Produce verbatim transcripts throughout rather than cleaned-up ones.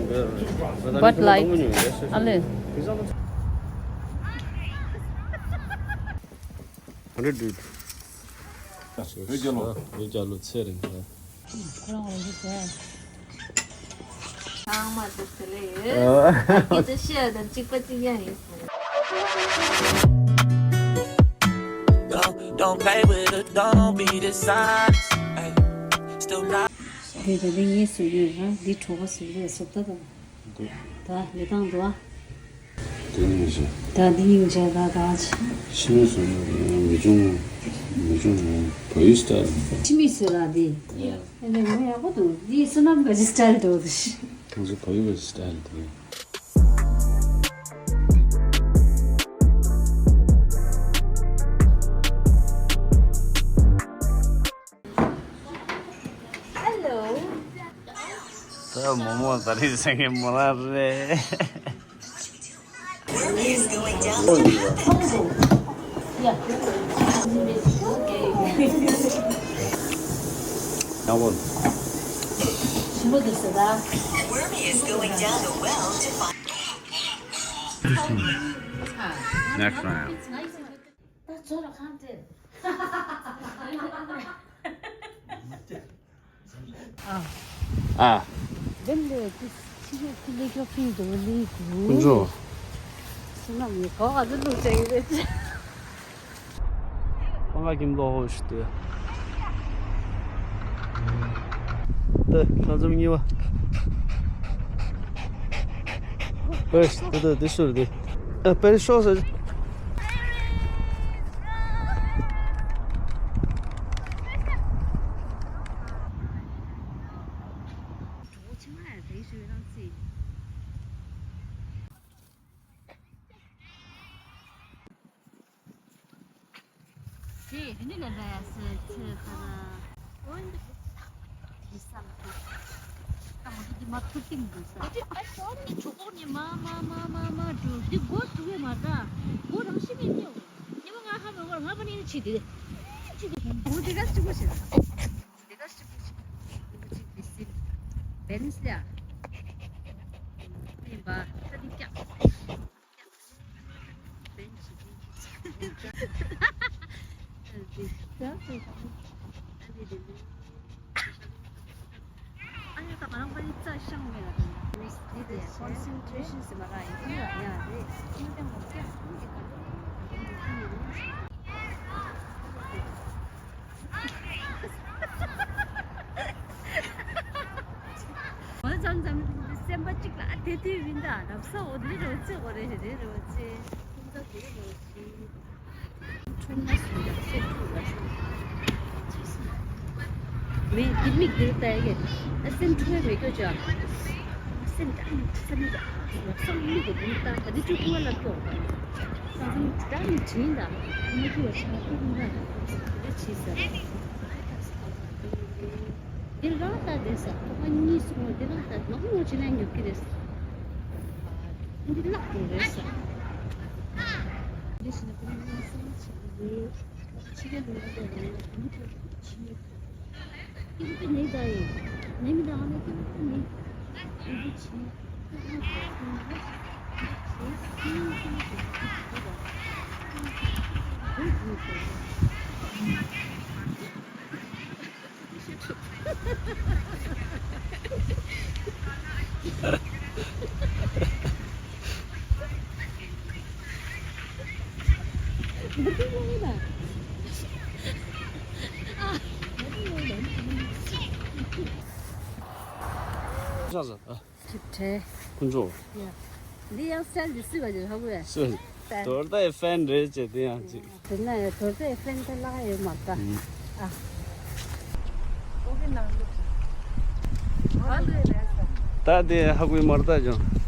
Bud Light. ཨ་ལེ། Hundred dude. བོད་རྒྱལ་ལོ། བོད་རྒྱལ་ལོ་ཚེ་རིང་། ཁོ་རང་ལ་ཡོད་ཟེར། ཚང་མ་དུ་དེ་ལས་ཡོད། ཨ། ཁྱེད་ཚོ་ཤི་ཡ་དང་གཅིག་པ་གཅིག་རྐྱང་ཡིན་ཟེར། Don't, don't play with it, don't be dishonest. Ay, still not. དེ་ད་དེ་ངས་བཟོས་ཡོད་ར། འདི་གྲོགས་པོ་བཟོས་ཡོད། བཟོ་ལྟ་དང་། འདུག་ད་ལི་ཐང་འདུག་ཨ། དེ་ནས་བཞག་ད་འདི་སྙིང་རྗེ་ད་ད་ཆ། ཕྱི་མི་བཟོ་ཡག་ཡང་མི་འབྱུང་། མི་འབྱུང་། བལ་ཡུལ་སི་ཊའིལ། ཕྱི་མི་བཟོས་ལ་འདི། ཨ་ནི་ངོ་ཡག་པོ་འདུག་འདི་བསོད་ནམས་ག་ཅི་སི་ཊའིལ་འདུག་ང་ཚོ་བལ་ཡུལ་ག་ཅི་སི་ཊའིལ་འདུག Hello. ད་མོ་མོ་ད་རེས་སེང་གེ་མོ་རང་རེད། Yeah. ཞིམ་པོ་འདུག་ཟེར་ད། Next round. ད་ཚོ་ལ་ཁང་དེ། ཨ། ཨ། དེ་ལས་དེ་ཕྱི་རོལ་དེ་ལས་ཀྱོག་ཕིང་དུ་ལས་དུ། ཀུན་འགྲོ། སུ་ན་མི་གོ་བ་དུ་ལུག་ཅན་རེད། ཨ་ང་ཀིམ་ལོ་ཧོ་ཤི་ཏུ། ཏེ་ཁ་འཛོམས་གཉིས་པ། ཨེ་ཏེ་ཏེ་ཏེ་ཤོར་ཏེ། ཨ་པེ་ཤོ་ས། ཅེས་དེ་འདྲ་ལས་པས་སུ་ཚེ་ཁ་ན། འོན་ཏེ་དེ་བསམ་ཏེ། ད་མོ་དེ་མ་ཐུབ་ཏིང་འདུག་ས། དེ་ཨ་ཤོག་ནི་གྲོད་ཁོག་ནས་མ་མ་མ་མ་མ་འགྲོ་དེ་སྒོ་ཐུག་གི་མ་ད། སྒོ་རང་ཤི་མེད་ཉེ་བོ། ཉེ་བོ་ང་ཧ་མ་གོ་ང་པ་ནི་ཆི་དེ། ཆི་དེ་སྒོ་དེ་ག་ཅི་གོ་ཆི་དེ། དེ་ག་ཅི་གོ་ཆི་དེ་ཅི་དེ་སི་བེ་ལན་སི་ཡ། ཡིན་པ་ད་དེ་ཀྱག་ཨ་ཡ་ད་ང་རང་པ་ནི་རྩ་ཤང་མེད་ལ་དང་། མིས་འདི་དེ་ཀོན་སེན་ཊྲེ་ཤན་ཟེར་མ་ར་ཡིན་ཡ་ཡ་རེད། ཁྱིམ་ཚང་མ་སྐྱ་ཁུང་གི་ག་ལེ་ཡིན་ཡ་ཁུང་གི་ཁུང་གི་ལུང་ཞིག་རེད། འོ་ཙམ་ཙམ་སེམས་པ་གཅིག་ལ་དེ་དུས་མིན་ད་རབ་ས་འོ་དེ་རེ་བ་ཚེ་འོ་རེ་རེ་རེ་བ་ཚེ་ཁྱིམ་ཚང་དེ་རེ་བ་ཚེ། འཁྲུངས་མ་སོང་ཡང་སེམས་འཁྲུག་ལ་སོང་། མེད་འདི་མིག་འདིར་ལྟ་ཡ་གི་ཨ་སེམས་འཁྲུག་ཡ་མེད་ཀྱོ་ཅག་སེམས་ཀྱང་སེམས་ཀྱང་བསམ་མི་དགོས་འདི་ལྟ་ད་འདི་བཅུ་ཁུ་བ་ལ་ཀྱོ། སང་སང་ད་ནི་བྱིན་ད་མ་ཁུ་བ་ཆ་ཁུ་ཁུ་ན་འདི་བྱིན་ཟེར། འདི་རང་ལྟ་བསྡད་ས་ཁོ་པ་གཉིས་སོང་བ་འདི་རང་ལྟ་མང་མོ་བྱེད་ན་ཉོབ་ཀྱི་རེད། འདི་བརླག་དགོས་རེད་ས། འདི་བྱས་ན་ཁོ་པ་གཉིས་སོང་བ་བྱེད་ཀྱི་རེད། ཕྱི་རྒྱལ་ལ་ཡོད་པའི་ནང་ལ་དེ་འདྲ་ཅིག་ཡོད། ཀྱི་ཀྱི་ནི་ད་ཡིན། ནི་མི་ད་ཨ་ནི་ཀྱི་ཀྱི་ནི། ཀྱི་ཀྱི་ཆི། ཁྲེ། ཁོ་ཚོ། ཡ། འདི་ཡང་སི་ཊའིལ་འདི་སུས་བ་ཅིག་ཧ་གོ་ཡ། སུ། ཏན། དོར་ཏའི་ཕེན་རེད་ཅེས་དེ་ཡང་ཅིག་དེ་ན་ཡ་དོར་ཏའི་ཕེན་ད་ལག་ཡོད་མ་ད། ཨ། ད་དེ་ཧ་གོ་མ་རེད་ད་ཅང་།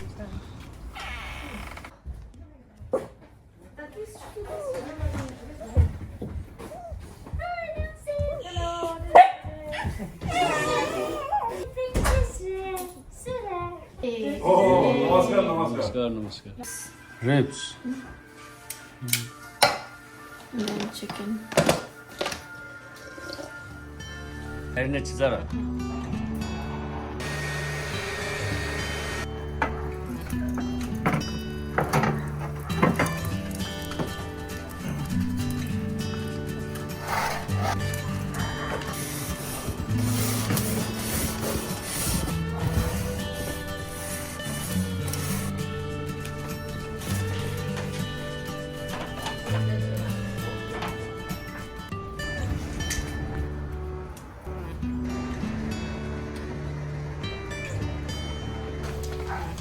नमस्कार, नमस्कार। Ribs। Then chicken। Marinate ཅི་ཟ་ར།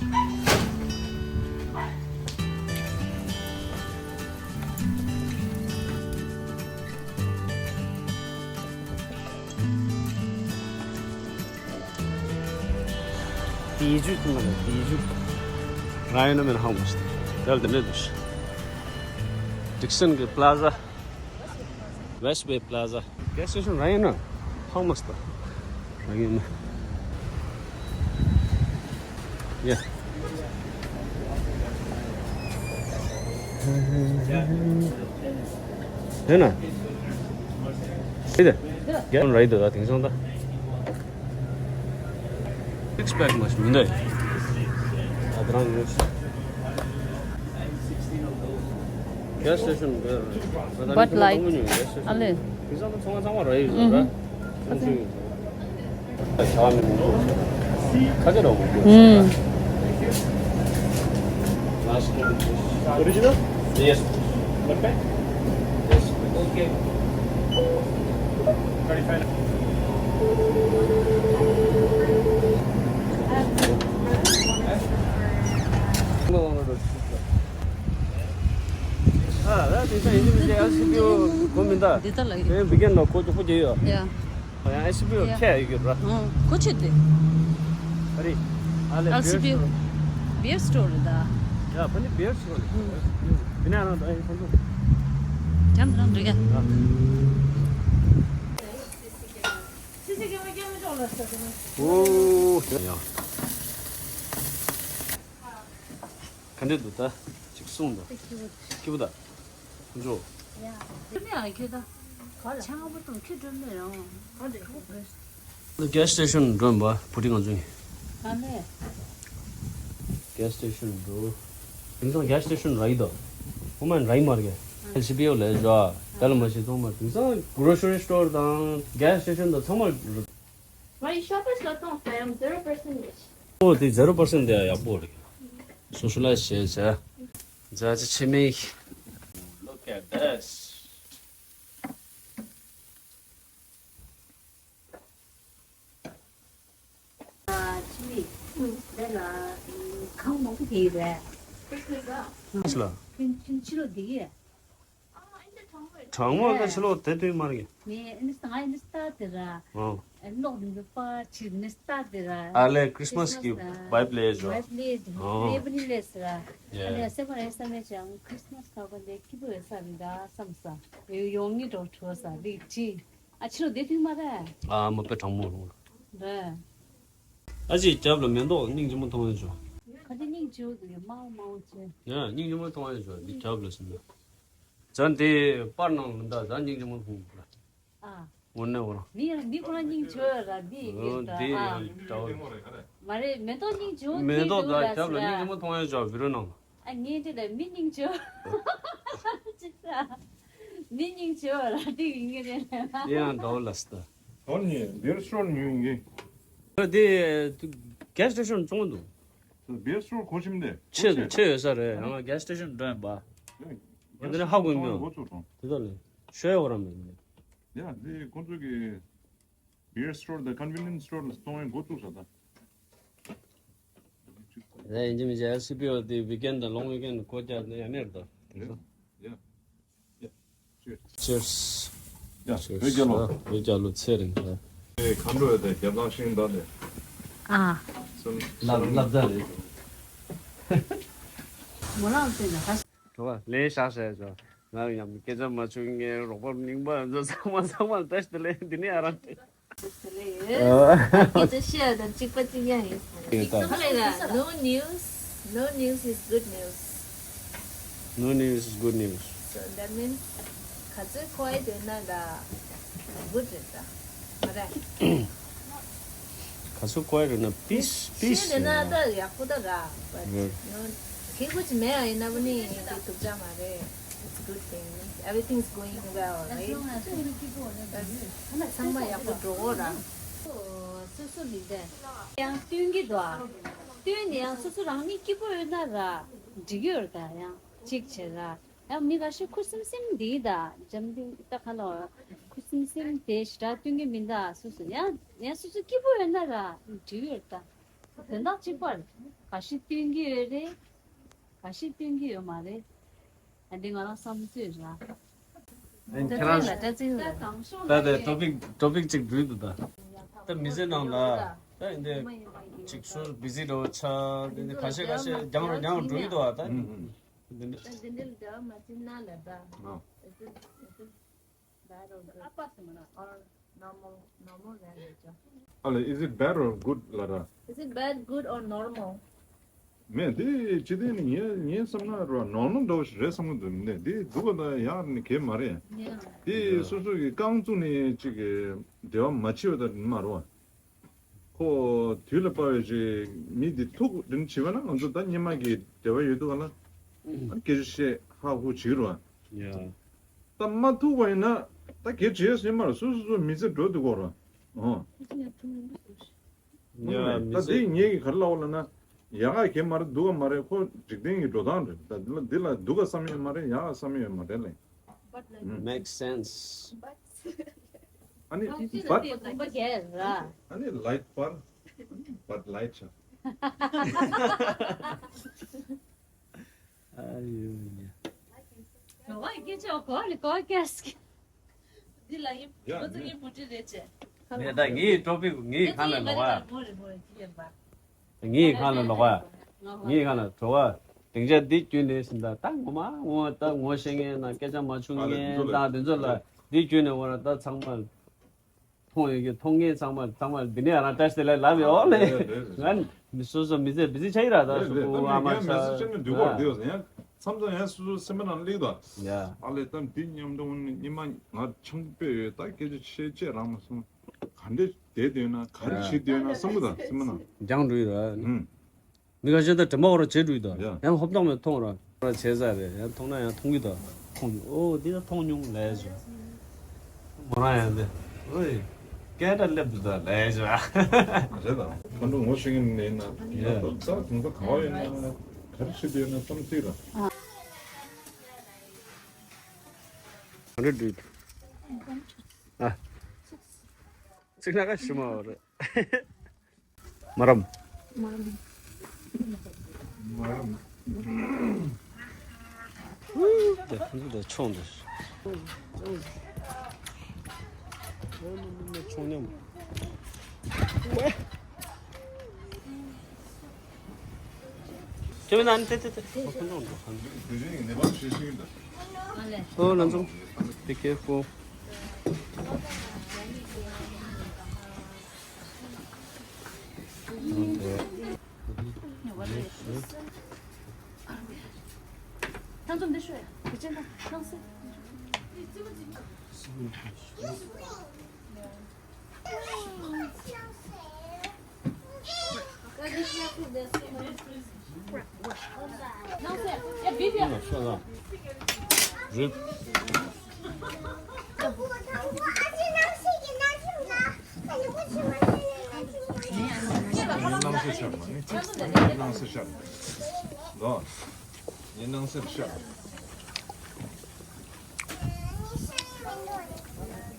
Did you, did you? Ryan, I'm in homeless. Tell the news. Dixon Plaza. Westway Plaza. Gas station Ryan, homeless. Ryan. Yeah. Ryan. Right there. Yeah, right there. I think so. Six pack must be there. Gas station. Bud Light. Ale. Pizza ཚང་མ་ཚང་མ་ར་ཡོད་ར། ཁ་ཆེ་ར་མི་འདུག་ཁ་ཆེ་ར་མི་འདུག་ཨུམ། Original? Yes. What kind? Yes. Okay. ཨ་ད་དེ་ཚོ་ཡིན་གཅིག་མིན་གཅིག་ཨེལ་སི་པི་ཨོ་གོ་མིན་ད། འདི་ལྟ་ལ་ཡོད། དེ་བི་ཀན་ལ་གོ་ཅོག་པོ་རྒྱག་ཡོད། ཡ། ཡང་ཨེལ་སི་པི་ཨོ་ཡ། ཁྱད་ཡོད་ར། ཨོ་གོ་ཆེ་དེ། ཨ་རི། ཨེལ་སི་པི་ཨོ། བི་ཡར་སི་ཊོར་རེད་ད། ཡ་ཕ་ནི་བི་ཡར་སི་ཊོར་རེད། ཨུ། དེ་ནས་ཨ་རང་ད་ཨེ་ཁོང་ཚོ། འགྲམ་རང་འགྲིག་ག་ཨ། ཨོ། ཡ། ག་འདྲས་འདུག་ད། ཅིག་གསུངས་དང་། སྐྱིད་པོ་དང་། ཁོང་ཚོ། ཡ། ཁྱོད་ནས་ཨ་ཁྱོད་ད། ག་ལ། ཆང་པོ་དང་ཁྱོད་སྒྲོལ་མེད་རང་། ག་ལ། ད་gas station འགྲོ་ཡིན་པ་བུ་ཁྲིད་ང་ཚོ་ཡིན། ག་ནས། gas station འགྲོ། དེང་སང་gas station རག་གི་འདུག་ཁོ་མ་རག་གི་མ་རེད། ཨེལ་སི་པི་ཨོ་ལས་བཟོ་ཨ། ད་ལ་མ་ཤེས་ཚང་མ་དེང་སང་grocery store དང་gas station དང་ཚང་མ། ང་ཡི་ཤོ་ཕེས་ལ་གཏོང་ས་ཡང་zero percent ཡོད། ཨོ་དེ་zero percent དེ་ཡག་པོ་རེད། སོ་སོ་ལ་བྱས་བྱས། རྫ་ཆ་ཆེ་མིག Look at this. ཆེ་མིག་དེ་ལ་ཁང་མང་པོ་དེ་ཡོད་རེད། ཕྱི་ལ། ཕྱི་ལོགས་དེ་ཡོད། གྲང་མོ་ལ་ཕྱི་ལོགས་དེ་དུས་མ་རེད། ངས་ཨིན་སྟ་ང་ཨིན་སྟ་དེ་ར། ཨོ། ཨ་ལོག་མི་འདུག་པ་ཅིག་ཨིན་སྟ་དེ་ར། ཨ་ལས་Christmas གི་vibe ལས་བྱོས། Vibe ལས་བྱོས། ཨོ། ཨེ་བ་ནི་ལས་ར། ཡ། ཨ་ལས་སེམས་པ་རེ་བསམ་མེད་ཅིག་Christmas ཁ་པ་འདི་སྐྱིད་པོ་ཡོད་ས་རེད་ད་བསམ་ས། ཡོང་ངེས་འགྲོ་བྲོ་ས་རིག་ཅི། ཨ་ཕྱི་ལོགས་དེ་དུས་མ་རེད། ཨ་མ་དཔེ་གྲང་མོ་རུང་། རེད། ཨ་ཅེ་རྒྱབ་ལ་མེ་ཏོག་སྙིང་རྗེ་མོ་མཐོང་ཡ་བྱོས། ག་དེ་སྙིང་རྗེ་པོ་འདུག་ཡ་མང་མང་བྱས། ཡ་སྙིང་རྗེ་མོ་མཐོང་ཡ་བྱོས་འདི་རྒྱབ་ལ་ཟིན་ན། ཛ་འདི་པར་ནང་ལ་འདྲ་ཛ་སྙིང་རྗེ་མོ་མཐོང་གི་ར། ཨ། དངོས་གནས་འོ་རང་། མི་མི་ཁོ་རང་སྙིང་རྗེ་པོ་ར་འདི་ཡོད་ད། འདི་ཨ། འདྲ་བོ་རེད། མ་རེད་མེ་ཏོག་སྙིང་རྗེ་པོ་མེ་ཏོག་ད་རྒྱབ་ལ་སྙིང་རྗེ་མོ་མཐོང་ཡ་བྱོས་བི་རོ་ནང་ལ། ཨ་ངས་འདི་ལ་མི་སྙིང་རྗེ་པོ། ཅི་ས། མི་སྙིང་རྗེ་པོ་ར་འདི་ཡིན་གྱི་རེད་ལ། དེ་ཡང་འདྲ་བོ་ལ་སི་ད། དོན་ནི་བིར་སོར་ཉུང་ཡིན་གྱི། དེ་gas station བཙོང་འདུག་བིར་སོར་གོ་ཆིམ་དེ། ཆེ་དུ་ཆེ་ཡོད་ས་རེད་ཡང་gas station འགྲོ་ཡིན་པ། ཡང་དེ་ནས་ཧ་གོ་མྱོང་། འགོ་ཚུགས་སོང་། དེ་དག་ལས་ཤོད་ཡོད་ར་མེད། ཡ་དེ་ཁོང་ཚོ་གི་བིར་སོར་དང་convenience store ལ་གཏོང་ཡིན་འགོ་ཚུགས་ས་ད། རེད་ཡིན་གཅིག་མིན་གཅིག་ཨེལ་སི་པི་ཨོ་དེ་weekend དང་long weekend སྒོ་རྒྱག་ནས་ཡ་མེད་རེད་ད། དེ་ཚོ། ཡ། Cheers. Cheers. ཡ། བོད་རྒྱལ་ལོ། བོད་རྒྱལ་ལོ་ཚེ་རིང་། ཨེ་ཁམས་འགྲོ་ཡོད་དེ་རྒྱབ་ལངས་ཤིང་འདྲ་དེ། ཨ། སུན། ལབ་ལབ་ད་རེད། མོ་རང་ཚོས་ན་ཧ། གྲོགས་ལན་བཞག་བྱས་ཆོག་ང་ཡང་སྐད་ཆ་མ་བྱུང་ངས་རོགས་པ་རྙིང་པ་ཚོ་ཚང་མ་ཚང་མ་བཀྲ་ཤིས་བདེ་ལེགས་འདི་ནས་ཨ་རང་། ཨ། སྐད་ཆ་བཤད་དང་གཅིག་པ་གཅིག་རྐྱང་ཡིན། ཡོད་ད། ཁ་ལས་ལ། No news, no news is good news. No news is good news. So that means ག་ཚོད་quiet ཡོད་ན་ད་good རེད་ད། མ་རེད། ག་ཚོད་quiet ཡོད་ན་peace, peace ཤེས་ན་ད་ཡག་པོ་ད་ར། But no གལ་པོ་ཅིག་མེད་ཡ་ཡིན་ན་བུ་ནི་དེ་ཐུབ་ཆ་མ་རེད། It's good thing. Everything's going well, right? ཚང་མ་ཡག་པོ་འགྲོ་གོ་ར། སོ་སོ་མི་འདྲ་ཡང་སྟོན་གྱི་འདུག་ཨ། སྟོན་ནས་ཡང་སོ་སོ་རང་ཉིད་སྐྱིད་པོ་ཡོད་ན་ར་འགྲིག་ཡོད་རེད་ད། ཡང་གཅིག་བྱས་ར་ཡང་མི་འགའ་ཤས་ཁུ་སིམ་སིམ་འདི་ད་འཇམ་འདི་ད་ག་ལ་ཁུ་སིམ་སིམ་དེ་ཞེ་དྲག་སྟོན་གྱི་མི་འདུག་ཨ། སོ་སོ་ཡང་ཡང་སོ་སོ་སྐྱིད་པོ་ཡོད་ན་ར་འགྲིག་ཡོད་རེད་ད། དོན་དག་གཅིག་པ་རེད། ག་ཤེད་སྟོན་གྱི་ཡོད་རེད། ག་ཤེད་སྟོན་གྱི་ཡོད་མ་རེད། ཨ་འདི་ང་རང་བསམ་ཚོད་ར། ཨ་ཁྱེད་རང་ད་ལྟ་ཊོ་པིག་ཊོ་པིག་ཅིག་འགྲུལ་འདུག་ད། ད་མི་ཚེ་ནང་ལ་ད་འདི་ཅིག་སུ་བི་ཟི་འགྲོ་ཆ་འདི་འདི་ཁ་ཤས་ཁ་ཤས་རྒྱང་རུ་རྒྱང་རུ་འགྲོ་གི་འདུག་ཨ། ད་འདི་འདྲ། ད་འདི་འདྲ་ལ་འབྲེལ་བ་མ་བྱེད་ན་ལ་ད། Bad or good? Or normal, normal language. Ale, is it bad or good, Lara? Is it bad, good, or normal? མེད་དེ་ཅི་སྟེ་ནི་ངའི་ངའི་བསམ་ན་རོ་ནོར་མལ་འདྲ་བོ་ཞིག་རེད་བསམ་གི་འདུག་མི་འདུག་དེ་སྡུག་པ་དང་ཡག་ནི་གས་མ་རེད། དེ་སོ་སོ་གི་རྐང་བཙུགས་ནས་ཅིག་གི་འབྲེལ་བ་མ་བྱེད་པ་དང་མ་རོ། ཁོ་དུས་ལ་དཔག་པའི་ཅིག་མི་འདི་ཐུག་རིན་བྱེད་པ་ན་ང་ཚོ་ད་སྙེ་མ་གི་འབྲེལ་བ་ཡོད་འདུག་ག་ལ། སྐད་ཆ་བཤད་ཧ་ཧུ་བྱེད་རོ། ད་མ་ཐུག་པ་ཡིན་ན་ད་གལ་ཆེ་ཟེར་མ་རེད། སོ་སོ་སོ་མི་ཚེ་འགྲོ་འདུག་གོ་ར། ཨོ། ད་དེ་ངས་ཀྱི་ག་རེ་ལབ་ལ་ན། ཡག་ག་གེ་མ་རེད། སྡུག་ག་མ་རེད། ཁོ་འཇིག་རྟེན་གྱི་འགྲོ་སྟངས་རེད། ད་འདི་ལ་འདི་ལ་སྡུག་ག་བསམ་ཡོད་མ་རེད། ཡག་ག་བསམ་ཡོད་མ་རེད་ལེ། Makes sense. ཨ་ནི་བད། ཨ་ནི་ལའིཊ་བར། བད་ལའིཊ་ཆ། ཨ་ཡོ་ཡ། ལོག་པ་སྐད་ཆ་གོ་ལེ་གོ་ཀེ་སི་ཀེ། འདི་ལ་ཡིན། ཡ་ཁོ་ཚོ་ངའི་མུ་ཏི་རེད་ཅེ། ངས་ད་ངའི་ཊོ་པིག་ངའི་ཁ་ལ་ལོག་པ། ངའི་ཁ་ལ་ལོག་པ། ངའི་ཁ་ལ་གྲོ་བ། སྡིངས་ཆ་འདི་བརྒྱུད་ནས་ཟིན་ད་ད་ངོ་མ་ངོ་ད་ངོ་ཤེས་མཁན་ན་སྐད་ཆ་མ་བྱུང་མཁན་ད་དེ་ཚོ་ལ་འདི་བརྒྱུད་ནས་འོ་ན་ད་ཚང་མ། མཐོང་ཡོད་ཀྱི་མཐོང་མཁན་ཚང་མ་ཚང་མ་འདི་ནས་ང་རང་བཀྲ་ཤིས་བདེ་ལེགས་ལབ་ཡོད་ཨོ་ལེ། ང་མི་སོ་སོ་མི་ཚེ་བི་ཟི་ཆགས་ཡིན་ར། ད་ལས་ལས་ད་མི་ཨ་མ་ངའི་མི་ཚེ་ཆགས་ནས་འདུག་གོ་བསྡད་ཡོད་ཡང་མཚམས་མཚམས་ཡང་སོ་སོ་སེམས་པ་ནང་སླེབས་དང་། ཡ། ཨ་ལས་ད་འདི་མཉམ་དུ་འོང་ནས་ཉི་མ་ང་ཆང་དཔེ་ཡོད་ད་སྐད་ཆ་བཤད་ཅེས་རང་མ་སོང་། ག་འདྲས་བསྡད་འདོད་ན་ག་རེ་བྱེད་འདོད་ན་བསམ་གི་ད་སེམས་པ་ནང་། རྒྱང་འགྲོ་ཡི་ར། ཧུམ། མི་ཁ་ཤས་ད་དྲན་པ་འོ་ར་བྱེད་འགྲོ་ཡི་ད། ཡ། ཡང་ཧོབ་ཏོག་མེད་མཐོང་ར། འོ་ར་བྱེད་ས་རེད། ཡང་མཐོང་ན་ཡང་མཐོང་གི་ད། མཐོང་མྱོང་། ཨོ་འདི་ད་མཐོང་མྱོང་ལས་བྱུང་། མོ་རང་ཡང་འདི། ཨོའི། སྐད་གྲགས་སླེབས་འདུག་ད་ལས་བྱུང་། རེད་ད། ཁོང་ཁྲོ་ངོ་ཤེས་མཁན་ཡིན་ན། ཡ། ད་ད་དུང་ད་ག་བ་ཡིན་ན་ག་རེ་བྱེད་འདོད་ཡོད་ན་བསམ་སྲིད་ར། ག་འདྲ་འདུག་ཨ། ཚིག་ལ་ཁ་ཞུ་མ་བ་རེད། མ་རམ། མ་རམ། མ་རམ། ད་ཁོང་ཚོ་ད་མཆོང་འདི། མཆོང་མཉམ། ཁྱེད་མི་ན་ནི་ཏེ་ཏེ་ཏེ། ཁོང་ཚོ་འགྲོ་ཁང་། དེ་རིང་ནེ་པཱལ་ཤེས་ཤིང་ད། ཨོ་ལན་ཚོ། Be careful. རེད། སྣང་སྲིད་ཤར་མ་ནི། སྣང་སྲིད་ཤར། ལོ། ཡིན་སྣང་སྲིད་ཤར།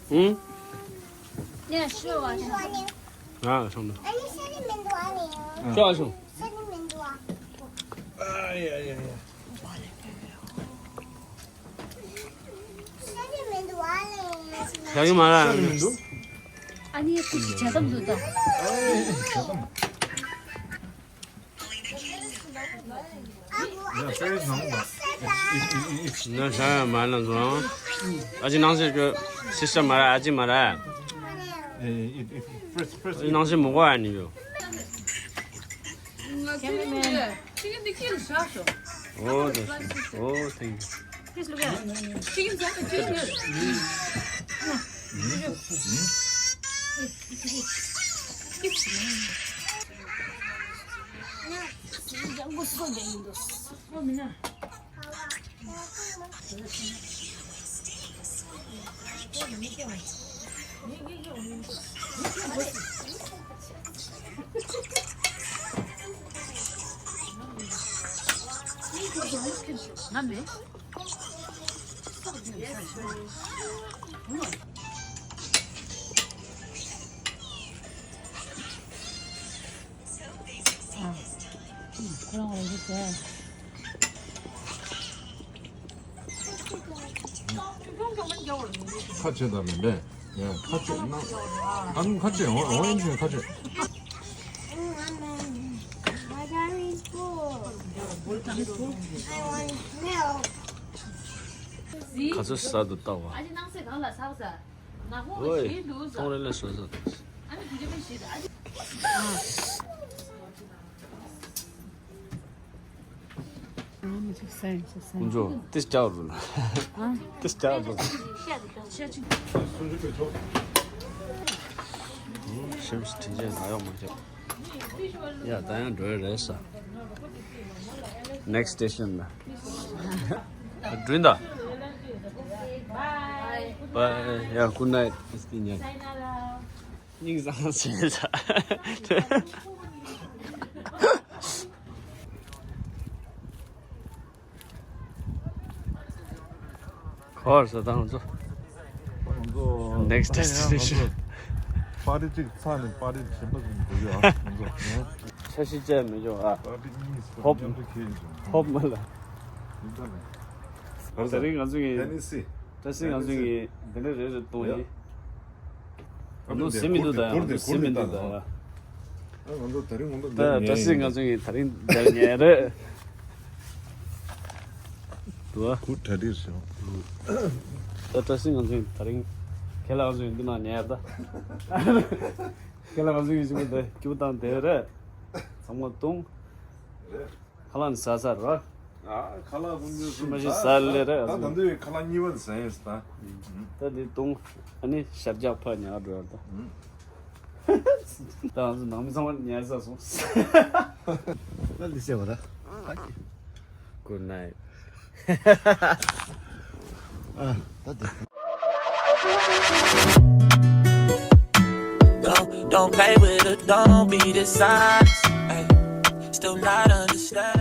ཧུམ། ང་སོང་ན། ཤོག་སོང་། ཨ་ཡ་ཡ་ཡ། ཡག་ཡོད་མ་རེད། ཨ་ནི་ཁུ་ཅི་བྱ་ཐབས་འདུག་ད། ན་ཤ་ཡ་མ་ན་ཟོང་། ཨ་ཅི་ནང་ཟེར་གྱི་སི་སི་ཊར་མ་རེད། ཨ་ཅི་མ་རེད། ཨ་ཅི་ནང་ཟེར་མོ་གོ་ཨ་ནི་ཡོད། Cameraman. ཨོ་ད་ཨོ་thank you. Please look at it. Chicken salad, chicken salad. ཁ་བྱེད་དང་མིན་པས། ཡ་ཁ་བྱེད་ན། ཨ་ནི་ཁ་བྱེད་འོ་འོ་ཡིན་ཟེར་ཁ་བྱེད། ག་ཚོད་ཟ་འདུག་ལྟ་བ། ཨོའི། ཚོང་རེ་ལས་བཟོ་ས་འདུག་ཀུན་སྤྱོད་ཏིས་ཀྱག་རུ་ན། ཏིས་ཀྱག་རུ་ན། ཤེམ་སི་དྲིན་ཆེན་ང་ཡོང་མ་ཆོག་ཡ་ད་ཡང་འགྲོ་ཡ་རེད་ས། Next station ན། འགྲུན་ད། Bye. Yeah, good night. སྙིང་བཟང་ཟེར་ས། ཁོར་ས་དང་ཚོ། ང་ཚོ་Next destination. པར་ཊི་གཅིག་ཚར་ནས་པར་ཊི་གཞན་པ་ཞིག་འགྲོ་རྒྱུ་ཨ། ང་ཚོ་འཆར་གཞི་བཅས་མི་འཇོག་ཨ། པར་ཊི་གཉིས་ཧོབ་མཉམ་དུ་འཁེལ་ཡིན་ཀྱང་། ཧོབ་མ་ལ། ད་རིང་ང་ཚོ་གི་ད་སྲིད་ང་ཚོ་གི་འདི་འདྲ་རེ་རེ་གཏོང་ཡིན། ང་ཚོ་ཟིན་མི་འདུག་ད་ང་ཚོ་ཟིན་མི་འདུག་ད། ང་ཚོ་ད་རིང་ང་ཚོ་ད་ད་སྲིད་ང་ཚོ་གི་ད་རིང་འདིར་ཉལ་རེད། དུ་བ། གུ་གྲ་སྒྲིག་བྱུང་། ད་ད་སྲིད་ང་ཚོ་གི་ད་རིང་ཁྱེད་ལ་ང་ཚོ་གི་འདི་ནང་ཉལ་ད། ཁྱེད་ལ་ང་ཚོ་གི་ཞིག་མི་འདུག་སྐྱུག་བཏང་དེ་རེད། ཚང་མ་བཏུང་། རེད། ཁ་ལག་ཟ་ས་རོ། ཨ་ཁ་ལག་ཀུན་འདུས་སུ་མ་ཤི་ཟ་ལེ་རེད། ད་ད་འདུས་ཁ་ལག་གཉིས་པ་ཟ་ཡིན་ད། ད་འདི་བཏུང་། ཨ་ནི་ཞབས་བཀྱག་ཕར་ཉར་འགྲོ་ཡ་ད། ད་ང་ཚོ་ནང་མི་ཚང་མ་ཉར་ས་སོང་། ད་འདི་ཟེར་བ་ད། Good night. ཨ་ད་འདི། Don't, don't play with her, don't be dishonest. Ay, still not understand.